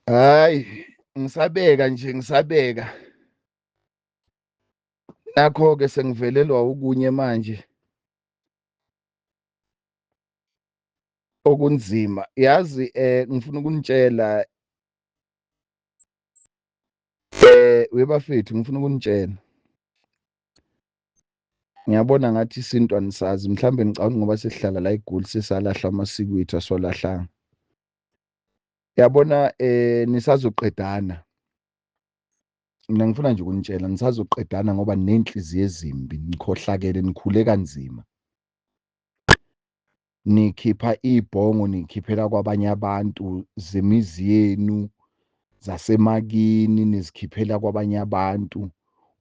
Hayi, ngisabeka nje ngisabeka. Nakho-ke sengivelelwa okunye manje okunzima. Yazi ngifuna ukunitshela webafethu ngifuna ukunitshela. Ngiyabona ngathi isintu anisazi mhlambe ngicabanga ngoba sesihlala la eGoli sesalahla amasiko ethu aswalahlanga. Yabona nisazoqedana. Mina ngifuna nje ukunitshela nisazoqedana ngoba ninenhliziyo ezimbi, nikhohlakele, nikhule kanzima. Nikhipha ibhongo nikhiphela kwabanye abantu zemizi yenu zasemakini nizikhiphela kwabanye abantu.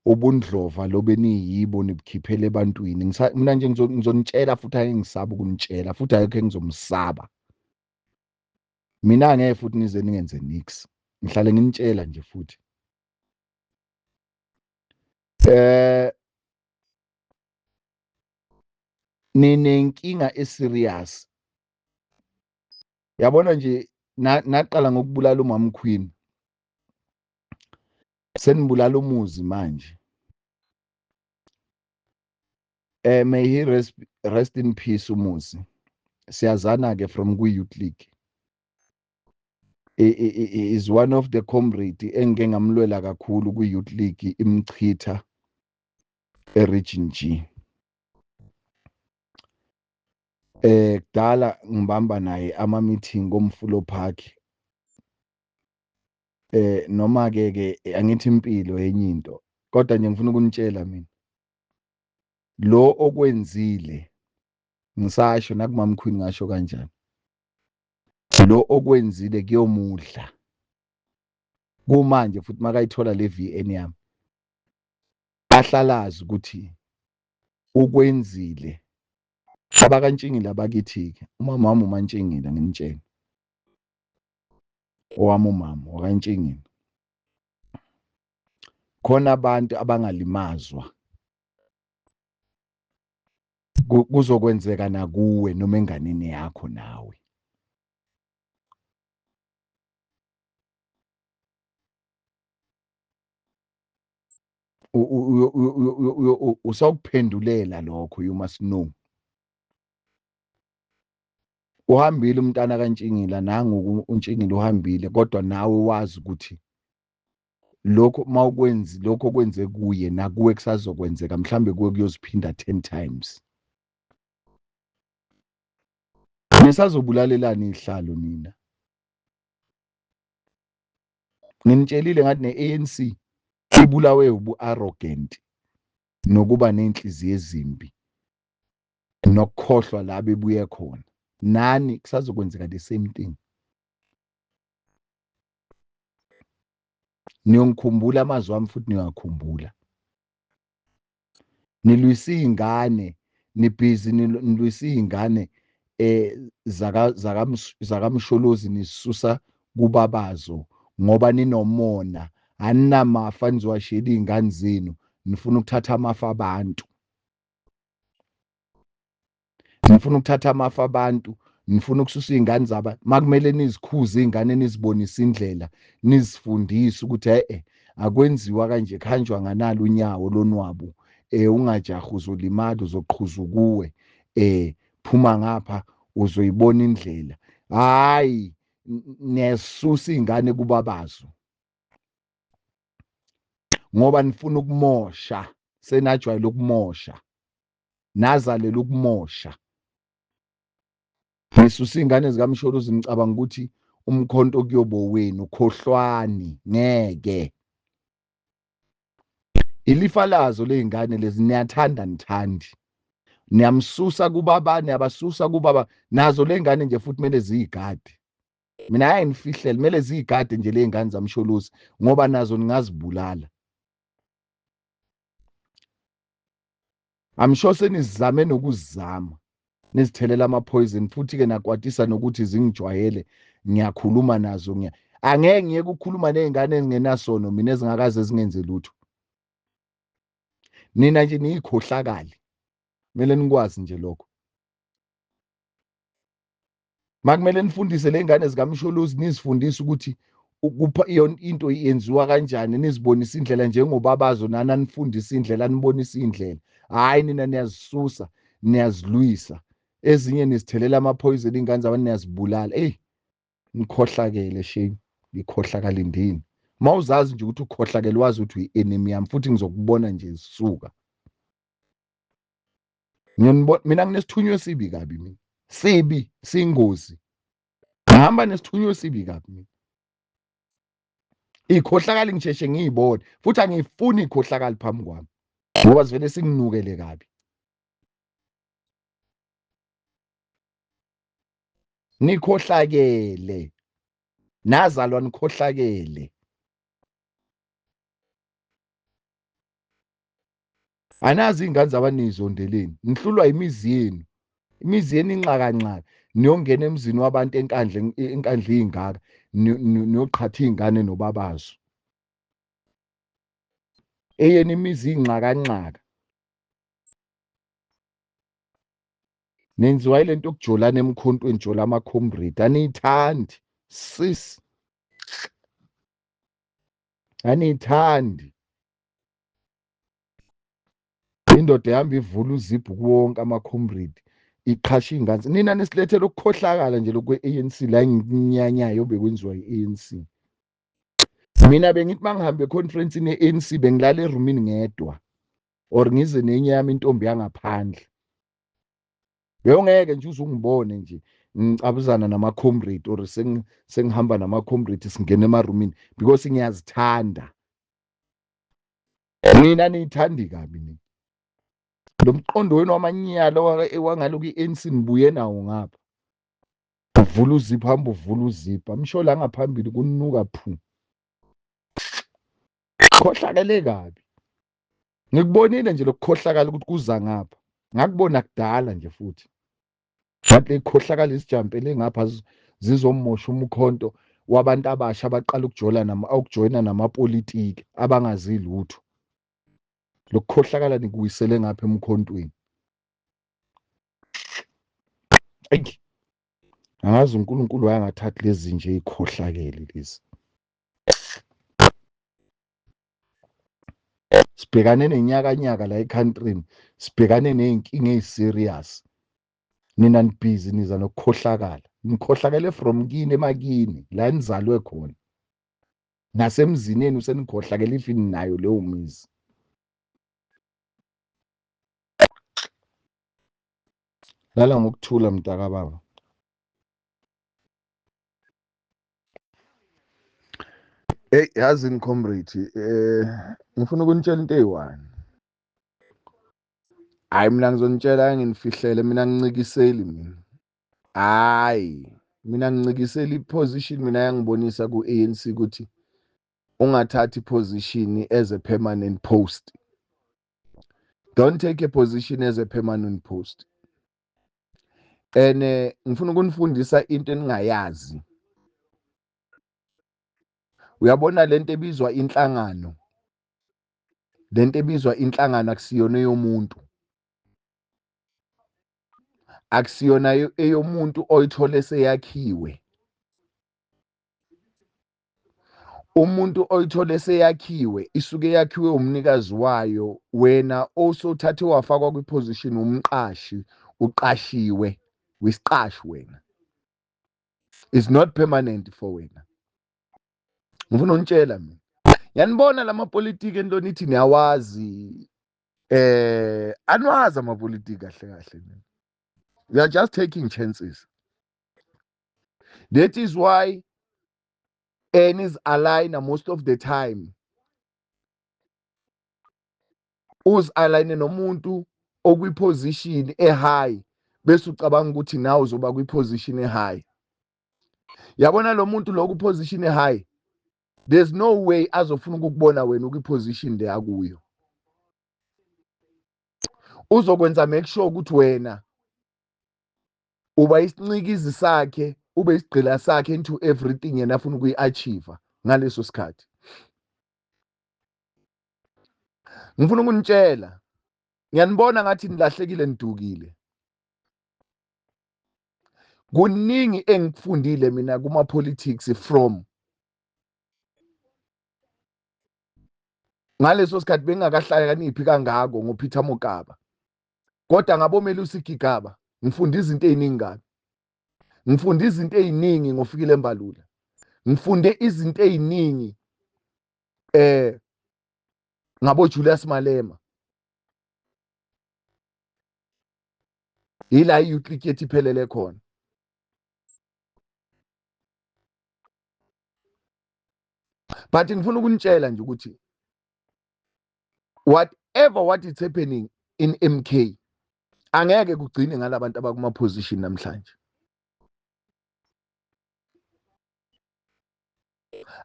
Ubundlova lobe niyibo nibukhiphela ebantwini. Mina nje ngizonitshela futhi ake ngisaba ukunitshela futhi akekho engizomsaba. Mina angeke futhi nize ningenze nix. Ngihlale nginitshela nje futhi. Ninenkinga eserious. Yabona nje naqala ngokubulala umama Queen. Senibulala umuzi manje. May he rest in peace umuzi. Siyazana ke from kwi Youth League. Is one of the comrade engike ngamlwela kakhulu kwi Youth League imchitha e Region G. Kudala ngibamba naye ama meeting komfulo park. Noma ke ke angithi impilo enye into kodwa nje ngifuna ukunitshela mina lo okwenzile ngisasho nakumama Queen ngasho kanjani lo okwenzile kuyomudla kumanje futhi makayithola le VN yami ahlalazi ukuthi ukwenzile abakantshingile abakithi ke umama wami umantshingile ngimtshela owami umama wakantshingile khona abantu abangalimazwa kuzokwenzeka nakuwe noma enganeni yakho nawe. Usawukuphendulela lokho, you must know. Uhambile umntana kaNtshingila nangu uNtshingila uhambile kodwa nawe wazi ukuthi lokho mawukwenzi lokho kwenze kuye nakuwe kusazokwenzeka mhlambe kuwe kuyoziphinda 10 times. Nisazobulalelana izihlalo nina. Nginitshelile ngathi ne-ANC ibulawe ubu-arrogant nokuba nenhliziyo ezimbi nokukhohlwa la bebuye khona. Nani kusazokwenzeka the same thing. Niyongikhumbula amazwi ami futhi niyawakhumbula. Nilwisa izingane, nibhizi nilwisa izingane zakaMsholozi nisusa kubabazo ngoba ninomona, aninamafa nizowashiyela izingane zenu, nifuna ukuthatha amafa abantu. Nifuna ukuthatha amafa abantu, nifuna ukususa izingane zaba, makumele nizikhuze izingane nizibonise indlela, nizifundise ukuthi akwenziwa kanje, kuhanjwa nganalo unyawo lonwabu, ungajahi uzolimala, uzoqhuza kuwe, phuma ngapha uzoyibona indlela. Hayi, niyasusa izingane kubabazo ngoba nifuna ukumosha, senajwayele ukumosha, nazalela ukumosha. Nisusa izingane zikaMsholozi ngicabanga ukuthi umkhonto kuyobo wenu, khohlwani ngeke. Ilifa lazo lezingane lezi, niyathanda nithandi, niyamsusa kubaba, niyabasusa kubaba, nazo lezingane nje futhi kumele ziyigade. Mina hayi nifihlele, kumele ziyigade nje lezingane zaMsholozi ngoba nazo ningazibulala. I'm sure senizame nokuzama nizithelela ama poison futhi ke nakwatisa nokuthi zingijwayele, ngiyakhuluma nazo, angeke ngiyeke ukukhuluma nezingane ezingenasono mina ezingakaze zingenze lutho. Nina nje niyikhohlakali, kumele nikwazi nje lokho. Makumele nifundise lezingane zikaMsholozi, nizifundise ukuthi Ukupha into yenziwa kanjani, nizibonise indlela njengobabazo nani anifundise indlela, anibonise indlela. Hhayi, nina niyazisusa, niyazilwisa, ezinye nizithelele ama-poison, iy'ngane zabantu niyazibulala. Eyi, nikhohlakele shame, nikhohlakala indini. Uma uzazi nje ukuthi ukhohlakele, wazi ukuthi uyi-enemy yami, futhi ngizokubona nje zisuka. Mina nginesithunywa esibi kabi mina, sibi, siyingozi. Ngihamba nesithunywa esibi kabi mina. Ikhohlakala ngisheshe ngiyibone, futhi angiyifuni ikhohlakala phambi kwami ngoba sivele singinukele kabi. Nikhohlakele, nazalwa nikhohlakele. Anazi iy'ngane zabantu niyizondeleni, nihlulwa imizi yenu, imizi yenu inxakanxaka. Niyongena emzini wabantu eNkandla, eNkandla iy'ngaka, niyoqhatha iy'ngane nobabazo. Eyenu imizi iy'nxakanxaka. Nenziwa yile nto yokujolana emkhontweni, jola ama-comrade. Aniyithandi sis, aniyithandi. Indoda ehamba ivula uziphu kuwonke ama-comrade, iqhasha iy'ngane. Nina nisilethele ukukhohlakala nje lokhu kwe-ANC la engikunyanyayo obekwenziwa i-ANC. Mina bengithi uma ngihambe e-conference-ini ye-ANC bengilala erumini ngedwa, or ngize nenye yami intombi yangaphandle. Bewungeke nje uze ungibone nje ngicabuzana nama-comrade or sengihamba nama-comrade singena emarumini, because ngiyazithanda. Nina niyithandi kabi nina. Lo mqondo wenu wamanyala wangalokhu i-ANC nibuye nawo ngapha. Uvula uziphu, hamba uvula uziphu. Amsho la ngaphambili kunuka phu. Khohlakele kabi. Ngikubonile nje lokukhohlakala ukuthi kuza ngapha. Ngakubona kudala nje futhi. Ngathi ikhohlakala isijampele ngapha zizomosha umkhonto wabantu abasha abaqala ukujola nama ukujoyina namapolitiki abangazi lutho. Lokukhohlakala nikuwisele ngapha emkhontweni. Eyi, angazi uNkulunkulu wayengathathi lezi nje ikhohlakele lezi. Sibhekane nenyakanyaka la ekhantrini, sibhekane ney'nkinga ey'serious. Nina nibhizi niza nokukhohlakala. Nikhohlakele from kini emakini la nizalwe khona. Nasemzini yenu senikhohlakele if ninayo leyo mizi. Lala ngokuthula mntakababa. Hey, yazini comrade, ngifuna ukunitshela into eyi-one. Hayi, mina ngizonitshela nginifihlele, mina ngincikiseli mina. Hayi, mina ngincikiseli i-position. Mina yangibonisa ku-ANC ukuthi ungathathi i-position as a permanent post. Don't take a position as a permanent post. And ngifuna ukunifundisa into eningayazi. Uyabona lento ebizwa inhlangano, lento ebizwa inhlangano akusiyona eyomuntu, akusiyona eyomuntu oyithole seyakhiwe. Umuntu oyithole seyakhiwe isuke yakhiwe umnikazi wayo. Wena osothathe wafakwa kwiposition umqashi, uqashiwe, wisiqashi wena. It's not permanent for wena. Ngifuna unitshela mina, yanibona lamapolitiki ento nithi niyawazi, aniwazi amapolitiki kahle kahle nina. We are just taking chances. That is why nizi-align most of the time. Uzi-align nomuntu okwi-position e-high, bese ucabanga ukuthi nawe uzoba kwi-position e-high. Yabona lo muntu lo ku-position e-high, there's no way azofuna ukukubona wena ukwi-position le akuyo. Uzokwenza make sure ukuthi wena uba isincikizi sakhe, ube isigqila sakhe into everything yena afuna ukuyi-achieve ngaleso sikhathi. Ngifuna ukunitshela, ngiyanibona ngathi nilahlekile, nidukile. Kuningi engikufundile mina kuma politics from Ngaleso sikhathi bengingakahlakaniphi kangako ngoPeter Mokaba, kodwa ngaboMelusi Gigaba ngifunda izinto ey'ningi kabi. Ngifunde izinto ey'ningi ngoFikile Mbalula, ngifunde izinto ey'ningi ngabo Julius Malema. Yila i-youth league yethu iphelele khona. But ngifuna ukunitshela nje ukuthi whatever what is happening in MK angeke kugcine ngalabantu abakuma position namhlanje.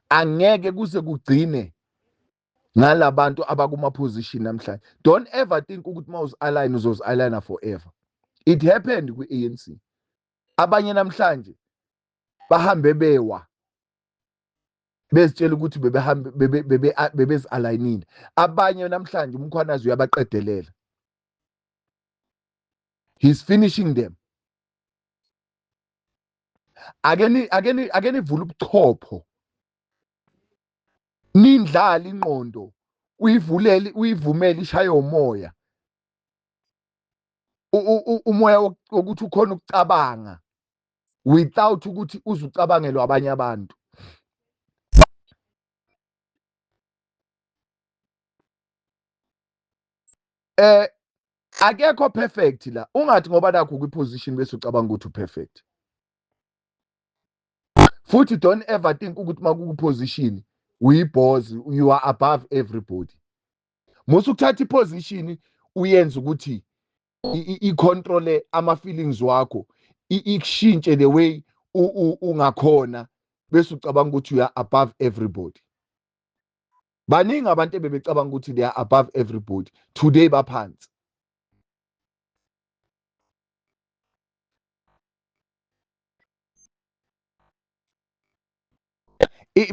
Angeke kuze kugcine ngalabantu abakuma position namhlanje. Don't ever think ukuthi mawuzi-align uzozi-aligna forever. It happened kwi-ANC. Abanye namhlanje bahambe bewa bezitshela ukuthi bebehambe bebezi-align-ile. Abanye namhlanje uMkhwanazi uyabaqedelela. He's finishing them. Ake nivule ubuchopho, nindlale ingqondo, uyivulele, uyivumele ishaye umoya, umoya wokuthi ukhona ukucabanga without ukuthi uzucabangelwa abanye abantu. Akekho perfect la. Ungathi ngoba nakho kwi-position bese ucabanga ukuthi u-perfect. Futhi don't ever think ukuthi makuku-position uyi-boss, you are above everybody. Musa ukuthatha i-position uyenze ukuthi i-control ama-feelings wakho, ikushintshe the way ungakhona, bese ucabanga ukuthi you are above everybody. Baningi abantu ebebecabanga ukuthi they are above everybody, today baphansi.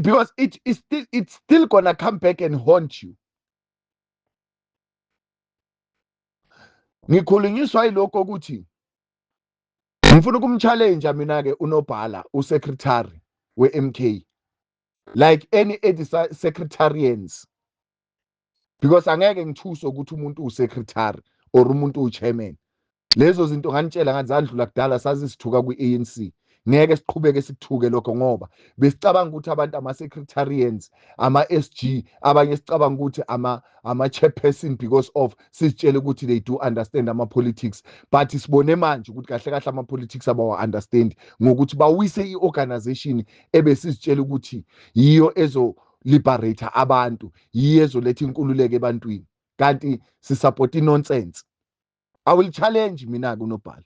Because it's still going to come back and haunt you. Ngikhulunyiswa yilokho ukuthi ngifuna ukumchallenge mina ke unobhala usecretary we-MK, like any other secretarians, because angeke ngithuse ukuthi umuntu usecretary or umuntu uchairman. Lezo zinto nganitshela ngathi zadlula kudala, sazisithuka kwi-ANC. Ngeke siqhubeke sikuthuke lokho ngoba besicabanga ukuthi abantu ama-secretarians, ama-SG, abanye sicabanga ukuthi ama-chairperson because of sizitshele ukuthi they do understand ama-politics. But sibone manje ukuthi kahle kahle ama-politics abawa-understand ngokuthi bawise i-organization ebesizitshele ukuthi yiyo ezo-liberate abantu, yiyo ezoletha inkululeko ebantwini, kanti sisupport i-nonsense. I will challenge mina kunobhala,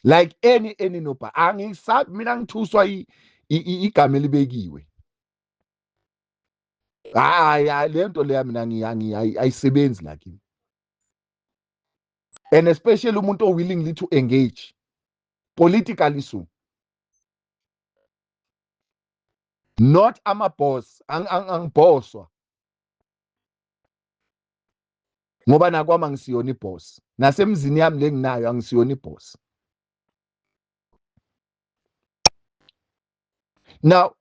like any nobhala. Angisabi mina, ngithuswa igama elibekiwe. Hayi, hayi, le nto leya mina ayisebenzi la kimi, and especially umuntu o willingly to engage politically, so not ama boss. Angiboswa ngoba nakwami angisiyona iboss, nasemzini yami le nginayo angisiyona iboss. Now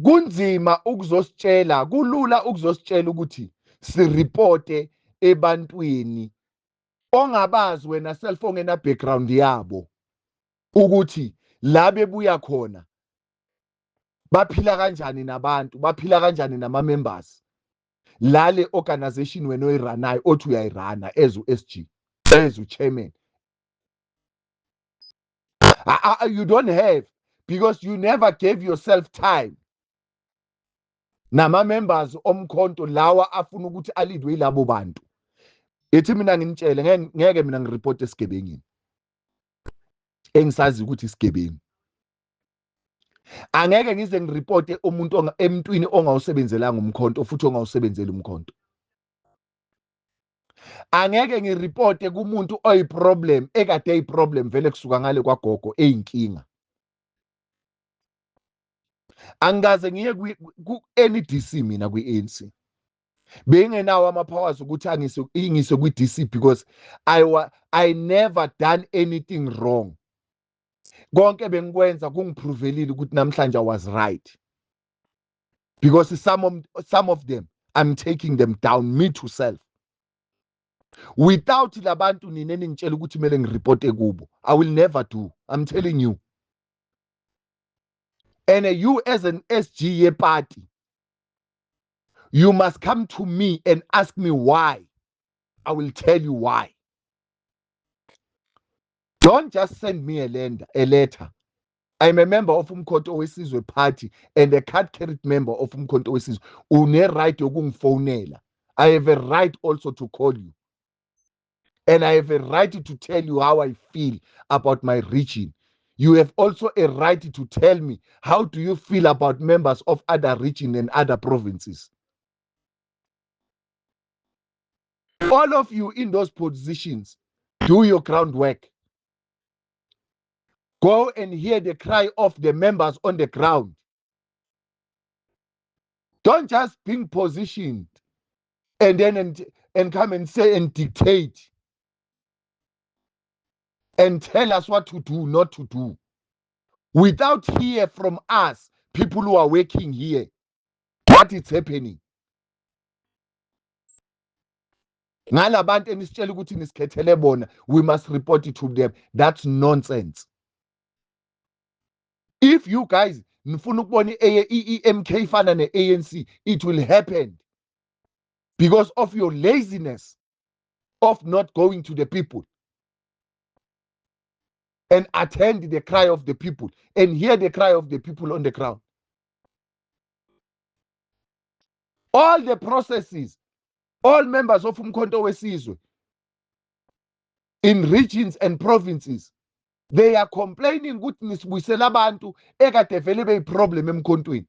kunzima ukuzositshela, kulula ukuzositshela ukuthi sireporte ebantwini ongabazi wena self, ongena background yabo, ukuthi la bebuya khona baphila kanjani nabantu, baphila kanjani nama members la le organization wena oyiranayo, othi uyayirana as u-SG, as u-chairman. You don't have, because you never gave yourself time nama members omkhonto lawa afuna ukuthi alidwe yilabo bantu. Ithi mina nginitshele, ngeke mina ngireport esigebengini engisazi ukuthi isigebengu. Angeke ngize ngiripote umuntu emntwini ongawusebenzelanga umkhonto futhi ongawusebenzeli umkhonto. Angeke ngiripote kumuntu oyiproblem, ekade eyiproblem vele kusuka ngale kwagogo eyinkinga. Angikaze ngiye ku any DC mina kwi-ANC. Bengenawo ama powers ukuthi ingise kwi-DC because I never done anything wrong. Konke bengikwenza kungiprovelile ukuthi namhlanje I was right. Because some of them, I'm taking them down, me to self. Without labantu nina eningitshela ukuthi kumele ngireporte kubo, I will never do. I'm telling you. And you as an SG ye party, you must come to me and ask me why. I will tell you why. Don't just send me a letter. I'm a member of Umkhonto weSizwe Party and a card-carried member of Umkhonto weSizwe. Une right yokungifonela. I have a right also to call you. And I have a right to tell you how I feel about my region. You have also a right to tell me how do you feel about members of other regions and other provinces. All of you in those positions, do your groundwork. Go and hear the cry of the members on the ground. Don't just being positioned and then and come and say and dictate and tell us what to do, not to do. Without hear from us, people who are working here, what is happening. Ngalabantu enisitshela ukuthi nisikhethele bona, we must report it to them. That's nonsense. If you guys nifuna ukubona i-MK ifana ne-ANC, it will happen because of your laziness of not going to the people and attend the cry of the people and hear the cry of the people on the ground. All the processes, all members of Umkhonto weSizwe in regions and provinces, they are complaining ukuthi nisibuyisela abantu ekade vele beyiproblem emkhontweni.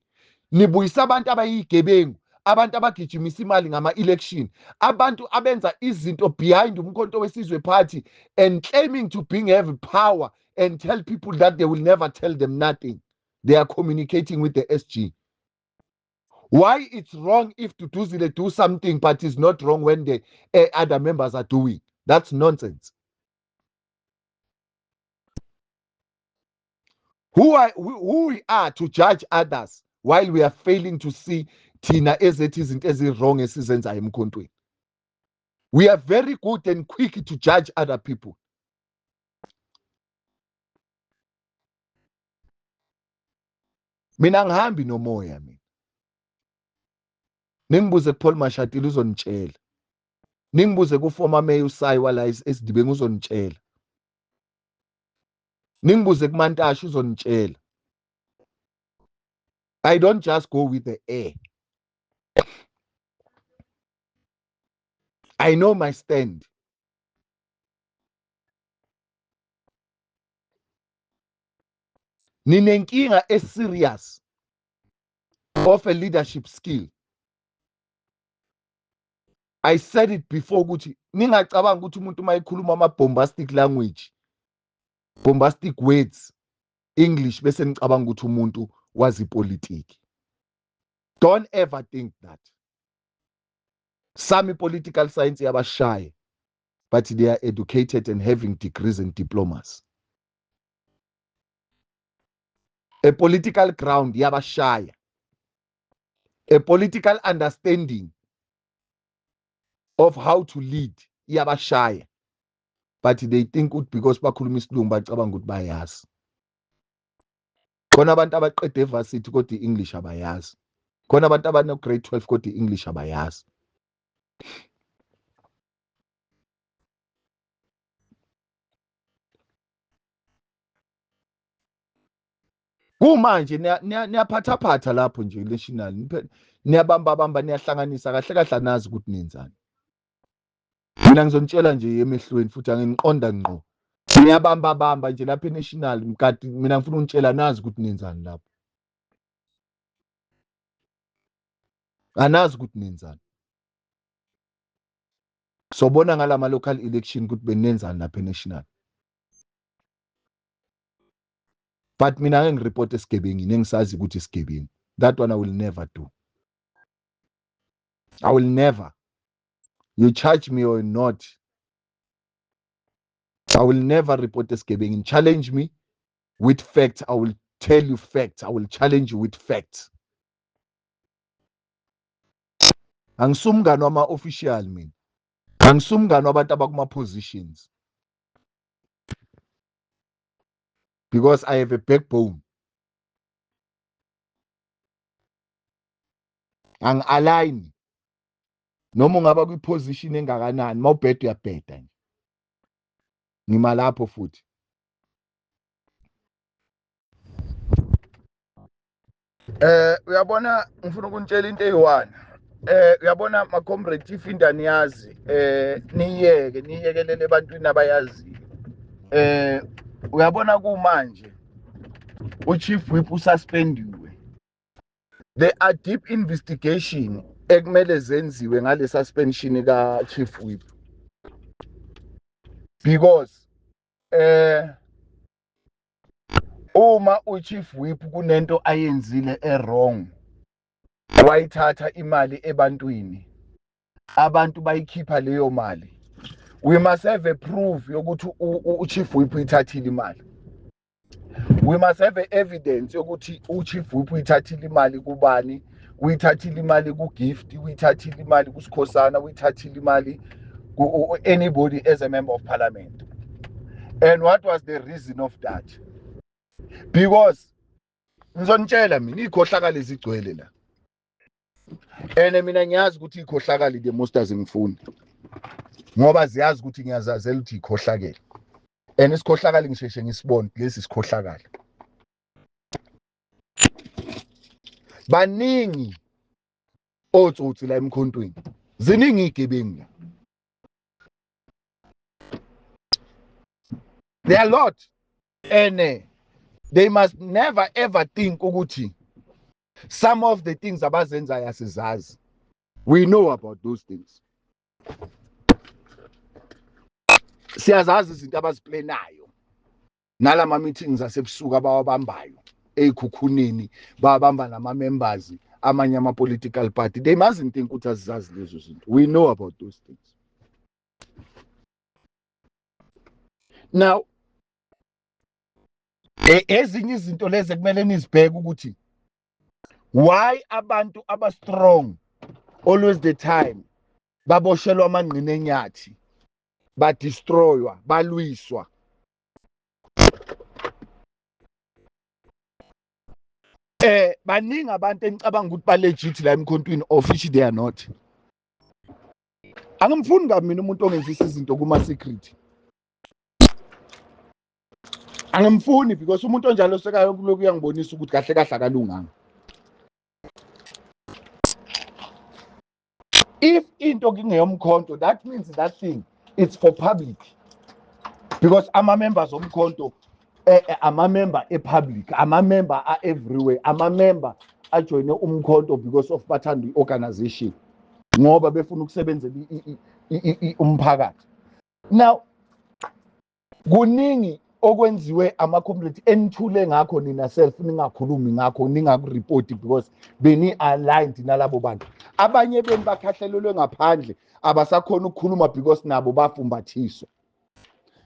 Nibuyisa abantu abayigebengu, abantu abagijimisa imali ngama-election, abantu abenza izinto behind Umkhonto weSizwe Party and claiming to being have power and tell people that they will never tell them nothing. They are communicating with the SG. Why it's wrong if Duduzile do something, but it's not wrong when the other members are doing? That's nonsense. Who we are to judge others while we are failing to see thina ezethu izinto ezi-wrong esizenzayo emkhontweni? We are very good and quick to judge other people. Mina ngihambi nomoya mina. Ningibuze kuPaul Mashatile uzonitshela. Ningibuze kuformer mayor uSayi wala eSidibeng uzonitshela. Ningibuze kuMantashe uzonitshela. I don't just go with the air. I know my stand. Ninenkinga eserious of a leadership skill. I said it before ukuthi ningacabanga ukuthi umuntu uma ekhuluma ama bombastic language, bombastic words, English, bese nicabanga ukuthi umuntu wazi politiki. Don't ever think that. Some political science yabashaya, but they are educated and having degrees and diplomas. A political ground yabashaya. A political understanding of how to lead yabashaya. But they think ukuthi because bakhuluma isilungu bacabanga ukuthi bayazi. Khona abantu abaqede evarsity kodwa i-English abayazi. Khona abantu abano grade 12 kodwa i-English abayazi. Kumanje niyaphathaphatha lapho nje national, niyabamba bamba, niyahlanganisa kahle kahle, anazi ukuthi nenzani. Mina ngizonitshela nje emehlweni futhi anginiqonda ngqo. Niyabamba bamba nje lapha enational, mkati mina ngifuna ukunitshela nazi ukuthi nenzani lapho. Anazi ukuthi nenzani. Sobona ngalama local election ukuthi benenzani lapha enational. But mina ngeke ngireport esigebengini engisazi ukuthi isigebengu. That one I will never do. I will never. You charge me or not, I will never report esigebengini. Challenge me. With facts, I will tell you facts. I will challenge you with facts. Angisumngani wama-official mina. Angisumngani wabantu abakuma-positions. Because I have a backbone. Angi-align. Noma ungaba kwi-position engakanani, mawubheda uyabheda nje. Ngima lapho futhi. Uyabona ngifuna ukunitshela into eyi-one. Uyabona ma comrade, if into aniyazi, niyeke niyekelele ebantwini abayaziyo. Uyabona kumanje uChief Whip ususpendiwe. There are deep investigation ekumele zenziwe ngale suspension ka Chief Whip. Because uma uChief Whip kunento ayenzile e-wrong, wayithatha imali ebantwini, abantu bayikhipha leyo mali, we must have a proof yokuthi uChief Whip uyithathile imali. We must have a evidence yokuthi uChief Whip uyithathile imali kubani, uyithathile imali kuGift, uyithathile imali kuSikhosana, uyithathile imali ku anybody as a member of parliament. And what was the reason of that? Because ngizonitshela mina, ikhohlakala izigcwele la. And mina ngiyazi ukuthi ikhohlakala the most azingifuni. Ngoba ziyazi ukuthi ngiyazazela ukuthi ikhohlakele. And isikhohlakala ngisheshe ngisibone lesi sikhohlakala. Baningi otsotsi la emkhontweni. Ziningi igebengu la. There are a lot, and they must never ever think ukuthi some of the things abazenzayo asizazi. We know about those things. Siyazazi izinto abaziplanayo nalama meetings asebusuku abawabambayo eyikhukhuneni, babamba nama members amanye ama political party. They mustn't think ukuthi asizazi lezo zinto. We know about those things. Now ezinye izinto lezi kumele nizibheke ukuthi why abantu aba strong always the time baboshelwa amangqina enyathi, ba destroywa, balwiswa. Baningi abantu enicabanga ukuthi ba legit la emkhontweni, of which they are not. Angimfuni kabi mina umuntu ongenzisa izinto kuma secret. Angimfuni because umuntu onjalo sekayokulokhu uyangibonisa ukuthi kahle kahle akalunganga. If into kingeyomkhonto, that means that thing it's for public. Because ama members omkhonto, ama member e public, ama member are everywhere, ama member ajoyine umkhonto because of bathanda i-organization, ngoba befuna ukusebenzela umphakathi. Now kuningi okwenziwe ama community enithule ngakho nina self, ningakhulumi ngakho, ningakureport because beni aligned nalabo bantu. Abanye beni bakhahlelelwe ngaphandle, abasakhona ukukhuluma because nabo bafumbathiswa.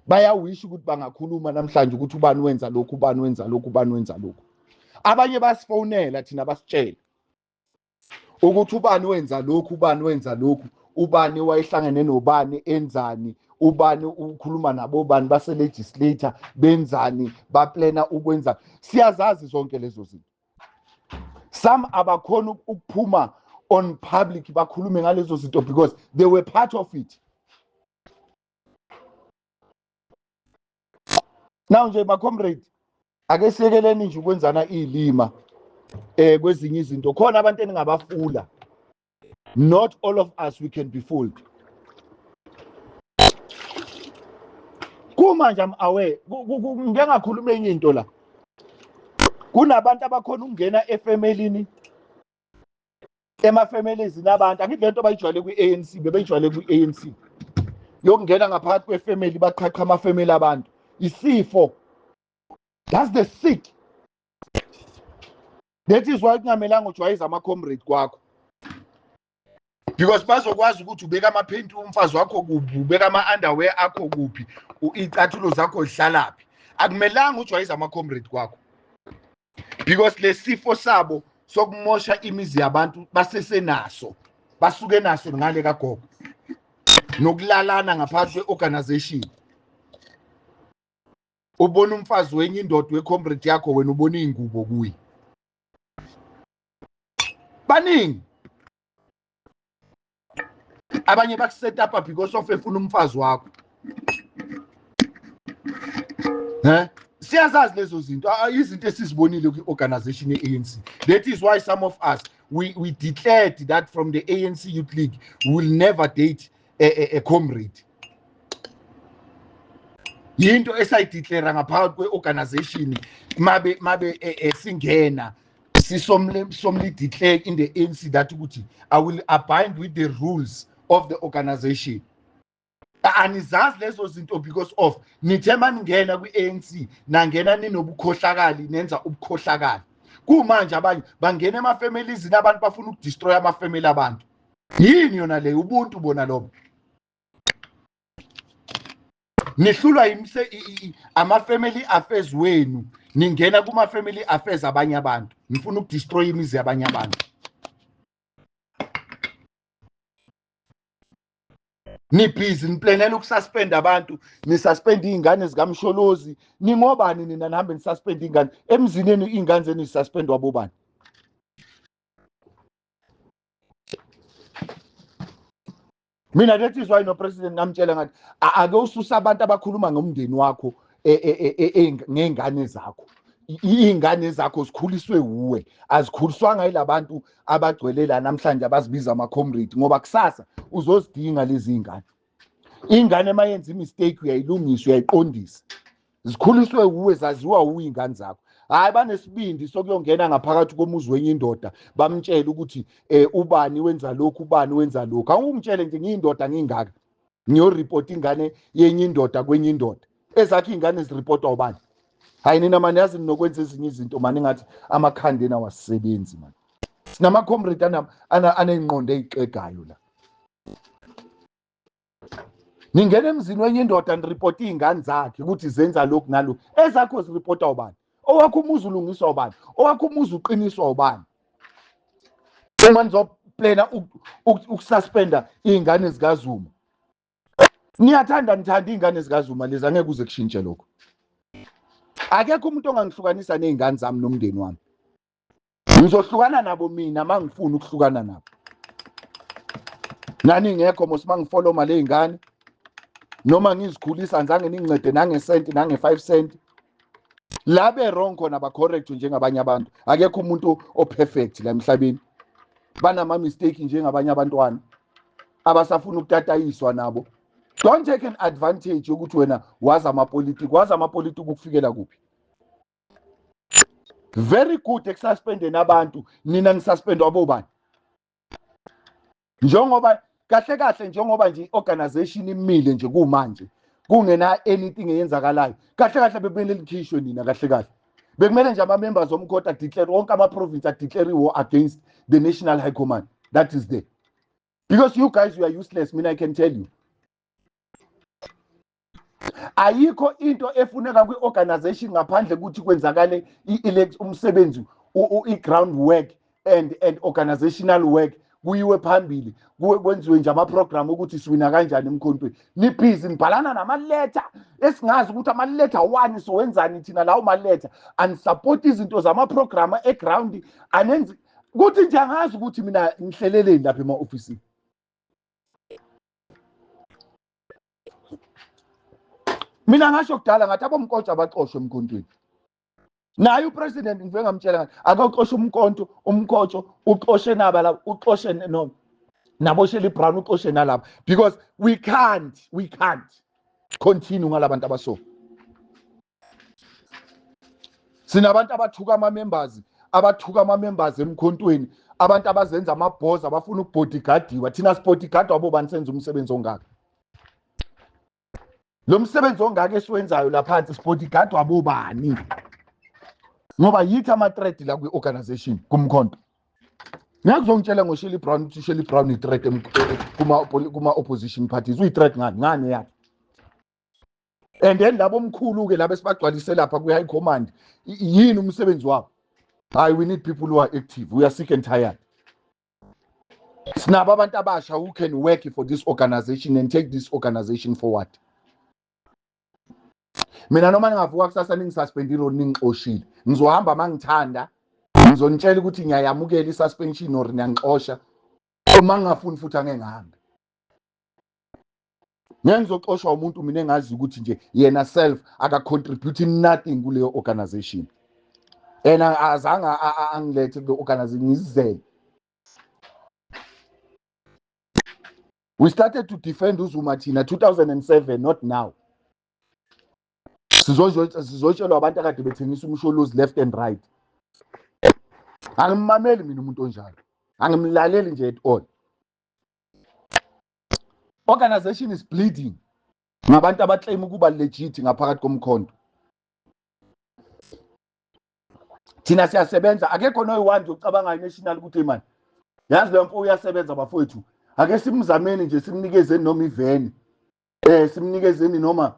Bayawisha ukuthi bangakhuluma namhlanje ukuthi ubani wenza lokhu, ubani wenza lokhu, ubani wenza lokhu. Abanye basifonela thina basitshela ukuthi ubani wenza lokhu, ubani wenza lokhu, ubani wayehlangene nobani enzani, ubani ukhuluma nabo bani base legislator benzani, baplana ukwenza. Siyazazi zonke lezo zinto. Some abakhona ukuphuma on public bakhulume ngalezo zinto because they were part of it. Now nje ma comrade, ake siyekeleni nje ukwenzana izilima kwezinye izinto. Khona abantu eningabafula. Not all of us we can be fooled. Kumanje I'm aware, ngike ngakhuluma enye into la. Kunabantu abakhona ukungena efemelini, emafamilies nabantu, angithi lento bayijwayele kwi-ANC, bebeyijwayele kwi-ANC yokungena ngaphakathi kwefamily, baqhaqha amafamily abantu. Isifo. That's the sick. That is why kungamelanga ujwayeze ama-comrade kwakho, because bazokwazi ukuthi ubeka amaphenti umfazi wakho kuphi, ubeka ama-underwear akho kuphi, iy'cathulo zakho zihlalaphi. Akumelanga ujwayeze ama-comrade kwakho, because lesifo sabo sokumosha imizi yabantu basesenaso, basuke naso ngale kagogo, nokulalana ngaphansi kwe-organization. Ubona umfazi wenye indoda we-comrade yakho, wena ubona iy'ngubo kuye. Baningi abanye bakuset up because of efuna umfazi wakho. He, siyazazi lezo zinto, izinto esizibonile kwi-organization ye-ANC. That is why some of us, we declared that from the ANC Youth League we will never date a comrade. Yinto esayideclare ngaphakathi kwe-organization mabe singena, sisomly declare in the ANC that ukuthi I will abide with the rules of the organization. Anizazi lezo zinto because of nithe maningena kwi-ANC nangena ninobukhohlakali, nenza ubukhohlakali. Kumanje abanye bangena emafamilizini abantu, bafuna ukudestroy amafamily abantu. Yini yona leyo? Ubuntu bona lobo? Nihlulwa ama-family affairs wenu, ningena kuma-family affairs abanye abantu, nifuna ukudestroy imizi yabanye abantu. Nibhizi niplanela ukususpend abantu, nisuspend iy'ngane zikaMsholozi. Ningobani nina nihambe nisuspend iy'ngane emzini yenu? Iy'ngane zenu zisuspendwa bobani? Mina, that is why no-president ngamtshela ngathi ake ususa abantu abakhuluma ngomndeni wakho, ngey'ngane zakho. Iy'ngane zakho zikhuliswe wuwe, azikhuliswanga yilabantu abagcwele la namhlanje abazibiza ama-comrade, ngoba kusasa uzozidinga lezi y'ngane. Ingane uma yenza i-mistake uyayilungisa, uyayiqondisa. Zikhuliswe wuwe, zaziwa wuwe iy'ngane zakho. Hhayi, banesibindi sokuyongena ngaphakathi komuzi wenye indoda, bamtshele ukuthi ubani wenza lokhu, ubani wenza lokhu. Awungitshele nje, ngiyindoda ngingaka, ngiyoripota ingane yenye indoda kwenye indoda? Ezakho iy'ngane ziripotwa ubani? Hayi nina mani, yazi ninokwenza ezinye izinto mani, ngathi amakhanda enu awasebenzi mani. Sinama-comrade aney'nqondo ey'xegayo la. Ningena emzini wenye indoda, niripota iy'ngane zakhe ukuthi zenza lokhu nalokhu. Ezakho ziripota ubani? Owakho umuzi ulungiswa ubani? Owakho umuzi uqiniswa ubani uma nizoplana ukususpenda iy'ngane zikaZuma? Niyathanda, nithanda iy'ngane zikaZuma lezi, angeke kuze kushintshe lokho. Akekho umuntu ongangihlukanisa ney'ngane zami nomndeni wami. Ngizohlukana nabo mina uma ngifuna ukuhlukana nabo. Nani ngekho mos mangifoloma le ngane noma ngizikhulisa, ngizange ningincede nangesenti, nange-5 cent. La be wrong khona, ba correct njengabanye abantu. Akekho umuntu operfect la emhlabeni, banama mistake njengabanye abantwana abasafuna ukutatayiswa nabo. Don't take an advantage yokuthi wena wazi amapolitiki, wazi amapolitiki ukufikela kuphi. Very good ekususpendeni abantu. Nina nisuspendwa bobani? Njengoba kahle kahle, njengoba nje i-organization imile nje kumanje, kungena anything eyenzakalayo, kahle kahle bekumele likhishwe nina. Kahle kahle bekumele nje ama-members omkhonto adeclare, wonke ama-province adeclare i-war against the national high command that is there, because you guys, you are useless. Mina, I can tell you, ayikho into efuneka kwi-organization ngaphandle ukuthi kwenzakale umsebenzi, i-ground work and organizational work, kuyiwe phambili, kwenziwe nje ama-program ukuthi siwina kanjani emkhontweni. Nibhizi nibhalana namaletha esingazi ukuthi amaletha wani, sowenzani thina lawo maletha. Anisapoti izinto zama-program eground, anenzi kuthi nje. Angazi ukuthi mina ngihleleleni lapha ema-ofisini. Mina ngasho kudala ngathi abomkotsha abaxoshwe emkhontweni. Naye upresident ngifike ngamtshela ngathi akawuxoshe umkhonto, umkhotsho uxoshe naba la, uxoshe no naboShirley Brown, uxoshe nalapha, because we can't continue ngalabantu abaso. Sinabantu abathuka ama-members, abathuka ama-members emkhontweni, abantu abazenza amabhoza, abafuna ukubodyguardiwa. Thina sibodyguardwa bobani senza umsebenzi ongaka? Lo msebenzi ongaka esiwenzayo laphansi, sibodyguardwa bobani? Ngoba yithi ama-threat la kwi-organization kumkhonto. Ngeke uzongitshela ngoShirley Brown ukuthi uShirley Brown i-threat kuma-opposition parties. Uyi-threat ngani? Ngani yakhe? And then labo mkhulu-ke laba esibagcwalise lapha kwi-high command, yini umsebenzi wabo? Hayi, we need people who are active. We are sick and tired. Sinabo abantu abasha who can work for this organization and take this organization forward. Mina noma ningavuka kusasa ningisuspendile or ningixoshile, ngizohamba mangithanda, ngizonitshela ukuthi ngiyayamukela i-suspension or niyangixosha. Uma ngingafuni futhi angeke ngihambe. Ngeke ngizoxoshwa umuntu mina engazi ukuthi nje yena self aka-contribute nothing kuleyo organization. And azange angilethe kule organization, ngizizele. We started to defend uZuma thina 2007, not now. Sizotshelwa abantu akade bethengisa umsholozi left and right. Angimameli mina umuntu onjalo, angimlaleli nje at all. Organization is bleeding ngabantu abaclaim ukuba legit ngaphakathi komkhonto. Thina siyasebenza, akekho noyi-one nje ucabangayo national ukuthi man, yazi le mfo uyasebenza bafowethu, ake simzameni nje, simnikezeni noma iveni, simnikezeni noma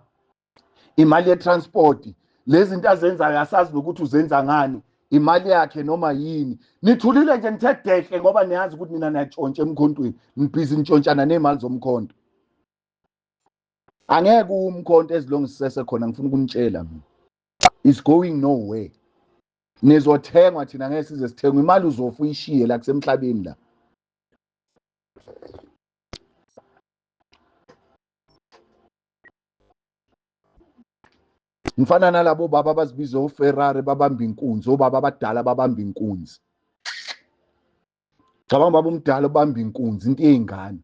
imali ye-transport. Lezi zinto azenzayo asazi nokuthi uzenza ngani, imali yakhe noma yini. Nithulile nje, nithe dehle ngoba niyazi ukuthi nina niyatshontsha emkhontweni, nibhizi nitshontshana ney'mali zomkhonto. Angeke umkhonto as long sisese khona, ngifuna ukunitshela mina, it's going nowhere. Nizothengwa, thina ngeke size sithengwe. Imali uzofa uyishiye la kusemhlabeni la. Ngifana nalabo baba abazibiza oFerrari babamba inkunzi, obaba abadala babamba inkunzi. Cabanga baba omdala obamba inkunzi, into yey'ngane.